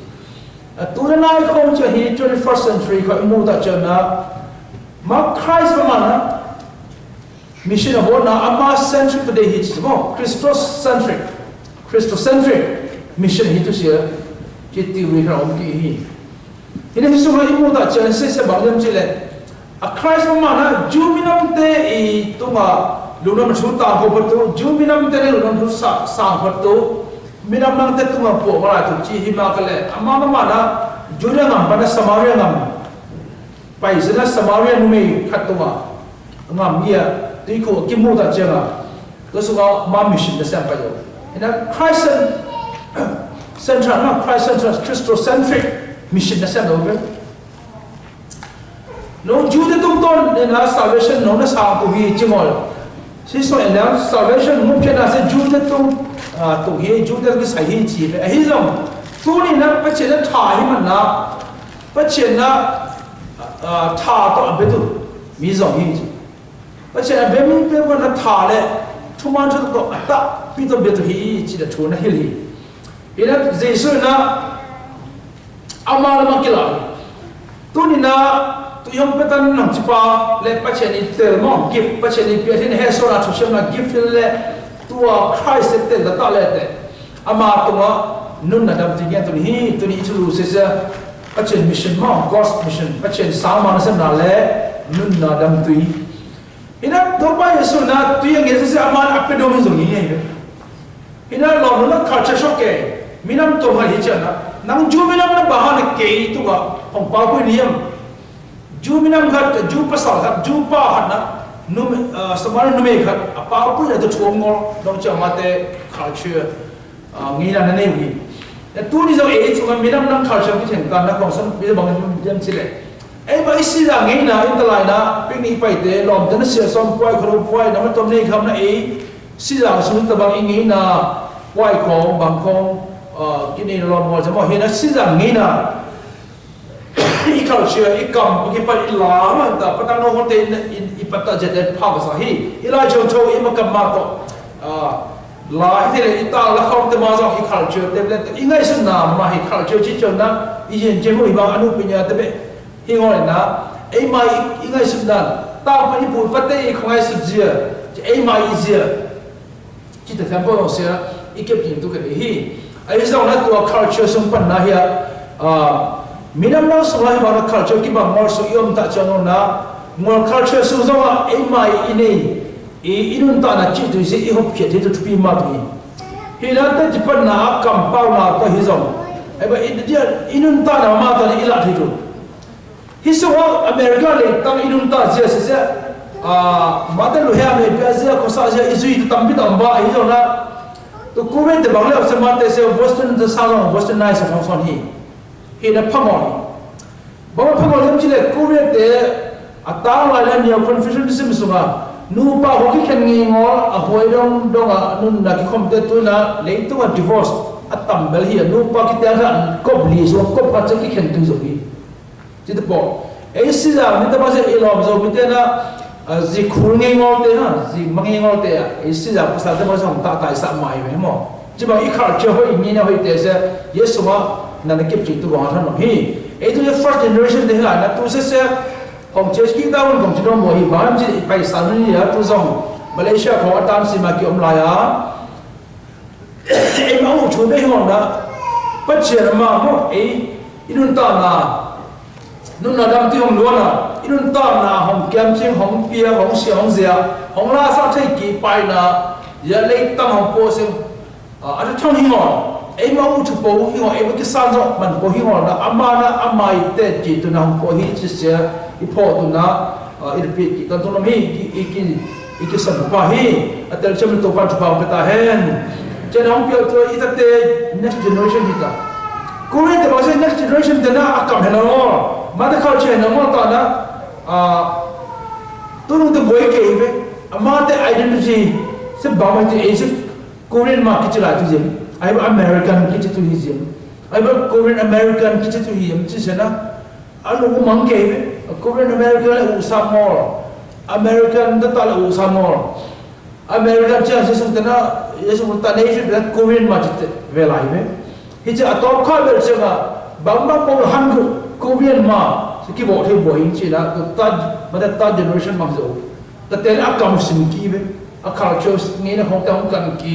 A, tu na nai kong chi hê twenty-first century kha i mu ta chi na, ma Christ ma na, mission a bol na ama centric tơ dei hê chi mô, Christocentric. Christocentric mission hê tu sia, chi ti wi kha ôm ki hê. Hê na hê sung ha i mu ta chi se se bang yam chi lĕ. A Christ ma na, Jew mi nam te i tung a, lu nam su ta ko pa tu, Jew mi nam te lu nam su sa, sa pa tu. Mi nam nang te tung a po ma la tu chi hê ma ka lĕ. Ama ma na, Jew ngam pa na Samaria ngam. Pai sena Samaria numei khat tung a. Ngam ia, tui ko ki mu ta chi nga. Tơ su nga ma mission na sem pa yo. Hê na Christ central na Christ central, Christocentric mission na sem lo ke. Nô Jew te tung ton, hê na salvation nô na sa ko hê chi mol. Si so hê na salvation mu ke na se Jew te tung, a, tung hê Jew te ki sa hê chi. Hê zong, tu ni na pa chi na tha hê man na. Pa chi na, a, tha to a be tu, mi zong hê chi. Pa chi na be mi be ma na tha lĕ, tu man tu to a ta, pi to be tu hê chi da tu na hil hê. Hê na Jisu na, ama la ma kila. Tu ni na, tu yong pe tan nang chi pa, lĕ pa chi ni tel mong, gift, pa chi ni pia hê na hê so na tu shem na gift lĕ, tu a Christ tel da ta lĕ te. Ama tung a nun na dam ti ngian tu ni hê, tu ni i tu lu se se, pa chen mission ma, God's mission, pa chen sa ma na sem na lĕ, nun na dam tu i. Hê na, do pa Jisu na, tu yang ngian se se ama na ape do mi zong ni hê. Hê na, lo nun na culture shock ke, mi nam tung ha hê chen na, nang Jew mi nam na ba ha na ke tu a, hong pa ku ni yam. Jew mi nam khat, Jew pasal khat, Jew pa khat na, num, a, Samaria numei khat, a pa pu ya tu chuang ngol, dong chia ma te culture, a, ngi na na ne wi. Ya tu ni zong e, chu ma mi nam nam culture ki theng kan na kong san, mi bang yam chi le. E ba i si la ngi na, in ta lai na, pik ni pai te, lom te na sia som puai, khoro puai, na ma tom ne kham na e, si la su ta bang i ngi na, puai kong, bang kong, a, ki ni lom ngol, cha mo, hê na si la ngi na. I culture, i kam, i pa i la, ma ta, pa tang no hon te, i, i pa ta je te pa ba sa hi. I la chong chong, i ma kam ma to. A, la hi te le, i ta la khong te ma zong i culture te le, i ngai sun na, ma hi culture chi chong na, i yin je mu i ba anu pinya te be. Hi ngoi na, ei ma i, i ngai sun na, ta pa i pu pa te i khong ngai sun zia, ei ma i zia. Chi ta temple sia, i kep jing tu kep hi. Ai zong na tua culture sung pan na hia. A, minam nau sung la hi ba na culture ki ba ngol sung i om ta chia nol na. Ngol culture sung zong a, ei mai i nei. I, i nun ta na chi tu si i hop kiet hi tu tupi ma tu hi. Hi na ta chi pan na kam pau na ta hi zong. Ai ba i dia, i nun ta na ma ta ni i la hi tu. Hi sung a America leitang i nun ta zia se se, a, ma ta lu hia me pia zia, ko sa zia, i zui tu tam pi tam ba, hi zong na. Tu Kuwait te bang le, se ma te se Western te sa zong, Western nai se fong son hi. Hi na phamon hi. Bang phamon yam chi le Kuwait te, a ta lai la nia confusion ti sim sung a. Nu pa ho ki khen ngi ngol, a hoi dong, dong a, nun na ki khom te tu na, leitung a divorce, a tam bel hi, a nu pa ki te a kop li, so kop pa che ki khen tu zong hi. Chi ta pô. Ei siza, mi ta ma se ei lom zo, mi te na, a, zi khul ngi ngol te na, zi ma ngi ngol te a. Ei siza, pasal ta ma se hong ta tai sa mai me mo. Chi ba i culture hoi, i ngi na hoi te se, Yesu ma, na na kip chi tu ba han no hi. Ei tu ye first generation te ha, na tu se se, hong church ki ta un, hong chi no mo hi, ba han chi i pai sa ni ya, tu zong. Malaysia ko atan si ma ki om la ya. Ei ma u chu be hong na. Pachia ma mo ei. I nun ta na. Nun na dam ti hong lua na. I nun ta na hong kiam ching hong pia hong sia hong zia. Hong la sa thei ki pai na. Ya lei tang hong po sing. A, a thong hi ngol. Ei ma u chu po hi ngol. Ei ma ki san zo man po hi ngol na. Ama na ama i te ki tu na hong po hi chi sia. I po tu na. A, i repeat ki. Tan tu na mi ki, i ki. I ki san pa hi, a tel chem to pan to pa ta hen. Chen hong pia to i ta te next generation hi ta. Kuwait te ba se next generation te na a kam hen lo. Mă tơkăl chê nă mă tănă, a, tŭ nung tơbui kei we, a mă tơ identity, sĕ bang mă tơ ê sĕ Korean mă kichi lai tŭ yêm. Ai bă American kichi tŭ hi yêm. Ai bă Korean American kichi tŭ hi yêm, chi sĕ nă. A lu mă kei we, a Korean American lĕ u sa mol. American tơ ta lĕ u sa mol. American chang sĕ sung tơnă, Yêsu tơnă Asia bia Korean mă chitê, we lai we. Hichă a tŏk kha bel chang a, bang bang pô hăn gŭ Korean mă, sĕ ki bŏ thê bŏ hin chi nă, tơ third, mă tơ third generation mă sĕ. Tơ tê a kam sĭn ki we, a culture ngê nă hŏng tê hŏng kan ki,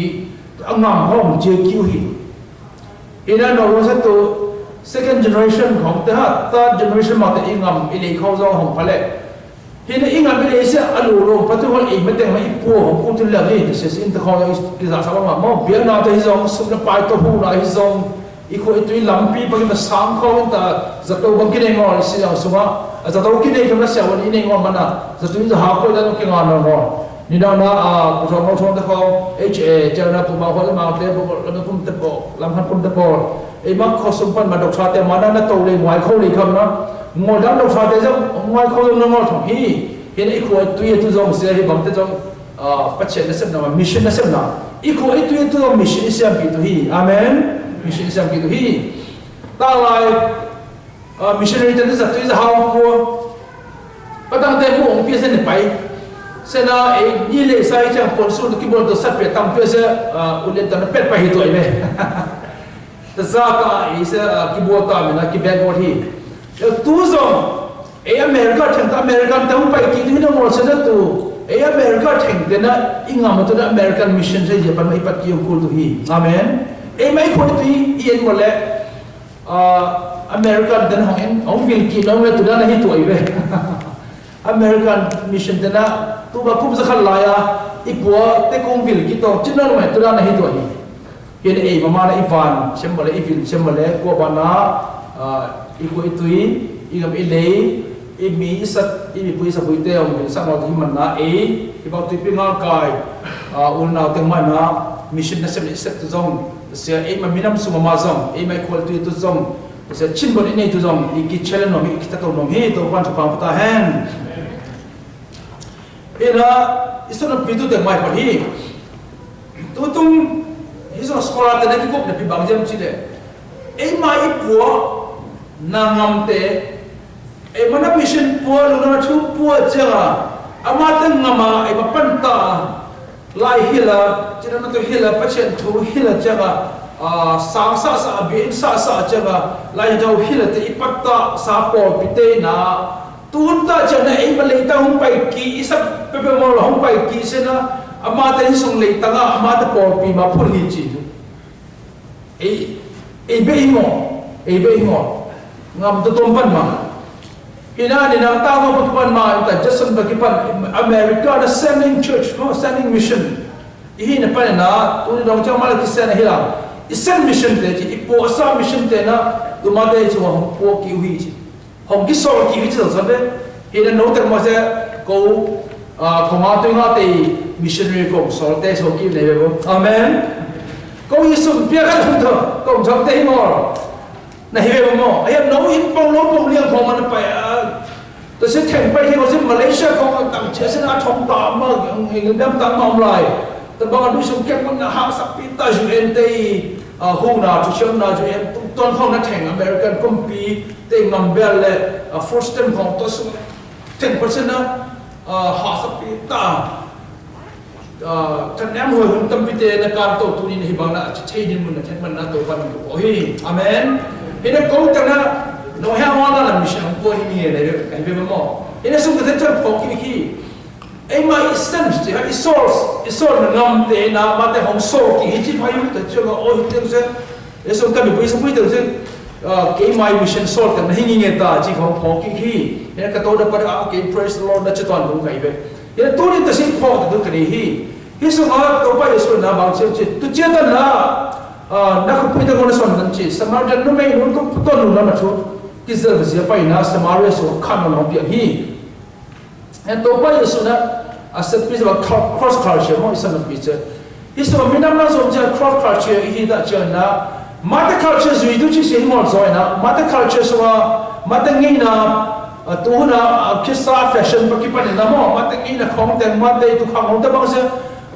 a ngam hŏng jê ki u hi. Hi nă nô rô sĕ tơ second generation hŏng tê ha, third generation mă tê i ngam, i lei khâu zong hŏng pale. Hi nă i ngam i lei sĕ a lu lŏng, pă tŭ hŏng i mă teng mă i pua hŏng kŭ tŭ lăng i, tơ sĕ sĭn tơ khâu i, i za sa bang mă, mă, bia nă tơ hi zong, sŭm nă pai tơ hu nă hi zong, i khua i tui lampi, pă kơ mă sang khâu ta, za tơ bang kơ nê ngol, i sĭn yong sŭm a, za tơ kơ nê kơ mă sa wan i nê ngol mă nă, za tui za ha khâu ta nô kơ ngol nô ngol. Ni nao nă, a, kŭ thong ngol thong tơ khâu, H A, chang nă pŭ ma khâu ta ma tê, pŭ, la nă pŭm tê pŭ, lam han pŭm tê pŭ. Ê, mă khâu sŭm păn mă dŏk sa tê mă nă, nă tơ lei, ngoi khâu lei khăm nă. Ngol dang dŏk sa tê zong, ngoi khâu zong nă ngol thong hi. Hi nă i khua i tui i tui zong sĕ hi bang tê zong, a, pă chên nă sĕp nă, mission nă sĕp nă. I khua i tui i tui zong mission i sĕm pi tui hi. Amen. Mission i sĕm pi tui hi. Ta lai, a, missionary tê nă za tui za hao khua. Pă tăng tê mông pi sĕ nă pai. Sĕ nă, ê, ni lei sai chang pon su tơ ki bol tơ sat pi tăng pi sĕ, a, u lei tơ nă pet pai hi tui me. Tơ za ta i sĕ, a, ki bua ta mê nă, ki bag bua hi. Ê, tŭ zong, ê, America theng ta American ta hŭng pai ki tŭ hi nă mol sĕ nă tŭ. Ê, America theng tê nă, i ngam tŭ nă American mission sĕ yê pan mă i pat ki yŏng kul tŭ hi. Amen. Ê, mă i khua tŭ hi, i en mol lĕ, a, American tê nă hŏng en, hŏng vil ki nong lĕ tŭ nă nă hi tŭ ai we. American mission tê nă, tŭ ba kŭm za khan lai a, i pua, tê kông vil ki tong, chin nong lĕ tŭ nă nă hi tŭ ai. Hi nă ê, mă ma nă i van, sem bale, i vin, sem bale, kua ba nă, a, i kua i tui, i ngam i lei, i mi i sat, i mi pui i sat pui tê ong, i sat nol tui man nă, ê, i bang tui pi ngal kai, a, ul nau teng ma nă, mission nă sem i sat tŭ zong, sĕ ê mă mi nam sum ma zong, ê mă i kua tui tŭ zong, sĕ chin bon i nê tŭ zong, i ki challenge nong hi, i ki ta tong nong hi, tơ pan tŭ pang pata hen. Hi nă, i sŏ nă pi tŭ tê mai pă hi. Tŭ tum, hi sŏ nă skôl tê nă ki kôk nă pi bang jam chi lĕ. Ê ma i pua, nă ngam tê. Ê ma nă mission pua, lu nă chu pua jang a. A ma tê ngam a, ê ma pan ta. Lai hi la, chi nă ma tŭ hi la, pa chen thu hi la jang a. A, sang sa sa, a bin sa sa jang a. Lai jao hi la tê i pat ta, sa pôl pi tê nă. Tun ta chă nă ê ma lei ta hung pai ki, i sap pơpơmol hung pai ki sĕ nă, ama ta hin sung lei ta ngă, ama ta pôl pi ma phun hi chi. Ê, ê bê i ngô, ê bê i ngô. Ngam ta tôm pan ma. Hi nă ni nă ta ngô pa ki pan ma, ta Jackson pa ki pan, America nă sending church, no, sending mission. I hi nă pan nă, tu ni dong chang ma la ki send hi la. I send mission tê chi, i pô sa mission tê nă, tu ma tê chi wa hung pô ki u hi chi. Hong ki sol ki hi chi sol sol de. Hi nă nô tê mô se kô, a, kô ma tui ngă tê missionary kô sol tê sol ki ne be bo. Amen. Kô Yêsu pia ka thong thơ, kô thong tê hi mô. Nă hi be bo mô. Ai nô in pong lô pong liang kô ma nă pai a. Tơ se thèng pai thèng kô se Malaysia kô ma tang che se nă thong ta ma, hing dam tang ma om lai. Tơ bang a du sung kek ma nă hak sak pi ta U N tê, a, hung nă, tu siam nă U N, tu ton kô nă thèng American kô pi. Tê ngam bel lĕ, a, first time hong to sung. Ten percent na, a, ha sa pi ta. A, ten em hoi hun tam pi tê na kan to tu ni na hi bang na, a, chei din mun na, ten man na to pan ko hi. Amen. Hi na ko ta na, no he wa na la mission ko hi ni le, ka hi be mo. Hi na sung ka ten chan ko ki ki. Ê ma i sen, i sol, i sol na ngam tê na, ma tê hong sol ki, hi chi pa yu ta chi ma, o hi tê se. Ê, sô kami bui sô bui tê sê, a, kei mai mission sol tê, na hi ngi nge ta, chi khong pho ki hi. Ê, ka tô da pa, a, kei praise the Lord, na chi tuan bung kai be. Ê, tu ni ta sing pho ta tu kani hi. Hi sô ma, tô pa Yêsu na bang chi, chi, tu chi ta na, a, na ku pui ta ko na son nan chi. Samaritan nu mei nu tu, tu nu na na tu. Ki zel zel pa na, Samaria sô, kan na na pi hi. Ê, tô pa Yêsu na, a, sep pi ba cro-, cross culture mo, i sa na pi che. Hi sô mi nam na sô che cross culture, i hi ta che na. Ma tê culture zui du chi se hi mo zoi na. Ma tê culture sô, a, Mate ngina, a, tu na, a, khitsa fashion pa kipan na mô, mate ngina khong teng mate tu khong teng bang se,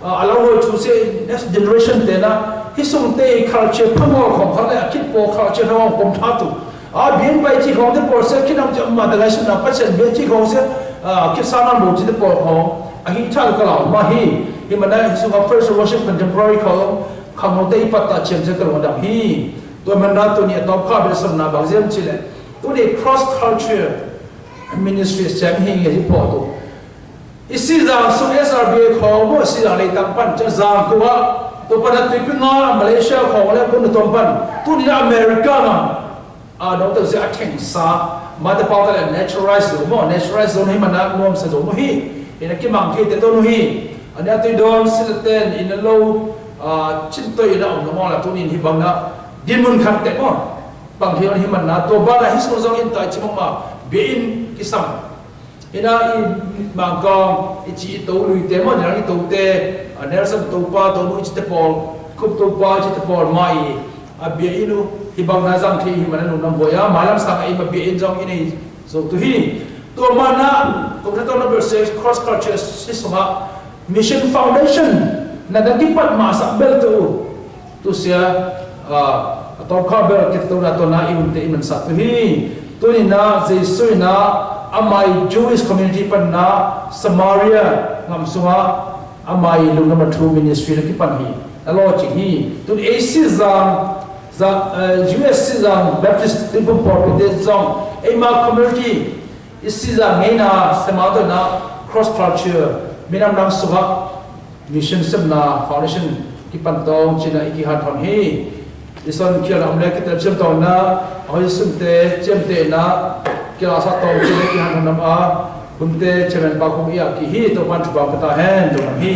a, a lau hoi chu se next generation teng na, hi sung te culture pha mô khong khang le, a khit pô culture khong kôm tha tu. A, biên bai chi khong te pô se, khit nang chi ma te ngai sung na pa chen biên chi khong se, a, khitsa nang bo chi te pô khong, a hi tha ka lau, ma hi, hi ma na hi sung a praise worship contemporary khong, khang nô te i pat ta chem se ka lau dang hi. Tua man na tu ni a tau kha be sung na bang jem chi le. Tu ni cross culture ministry sem hi nge hi pô tu. I si zang sung S R B A khong mô si zang lei tang pan cha zang kua. Tu pan na tui pi nga Malaysia khong le pun tu pan. Tu ni na America na. A dong tu si a theng sa. Ma te pau ta le naturalize mô, naturalize zone hi ma na nuam sa zone mô hi. Hi na ki mang ki te tu nu hi. A ni a tui don si le ten, i na lo, a, chin tu i na ong na mô la tu ni hi bang na. Din mun khan te mô. Pang hi on hi ma na. Tu ba na hi sung zong in ta chi mô ma. Bi in ki sam. Hi na i Mangkong, i chi i tô lui te, mô ni i tô te, a, Nelson tô pa, tô nu i chi te pôl, Kup tô pa, i chi te pôl, ma i, a bia i nu, hi bang na zang thi, hi ma na nu nam boi a, ma lam sang i ma bia i zong i ni, zong tu hi. Tua ma na, kông te tô na bel se, cross culture, si sung a, Mission Foundation, na dang ki pat ma sa bel tu. Tu sia, a, a tau kha bel ki tu na tu na i un te i man sa tu hi. Tu ni na, Yêsu i na, amai Jewish community pan na, Samaria, ngam sung a, amai lu number two ministry na ki pan hi. A lo chi hi. Tu ni A C zang, zang, eh, U S C zang, Baptist Temple Pulpit zang, ei ma community, i si zang ngei na, sema tu na, cross culture, minam nang sung a, Mission sem na foundation ki pan tong chi na i ki han thon hi. I son kial na um le ki tel chem tong na, a hoi sun te, chem te na, kial a sa tong chi na ki han thon nam a, hun te chem en pa kung i a ki hi, to pan chu pa pata hen, to nam hi.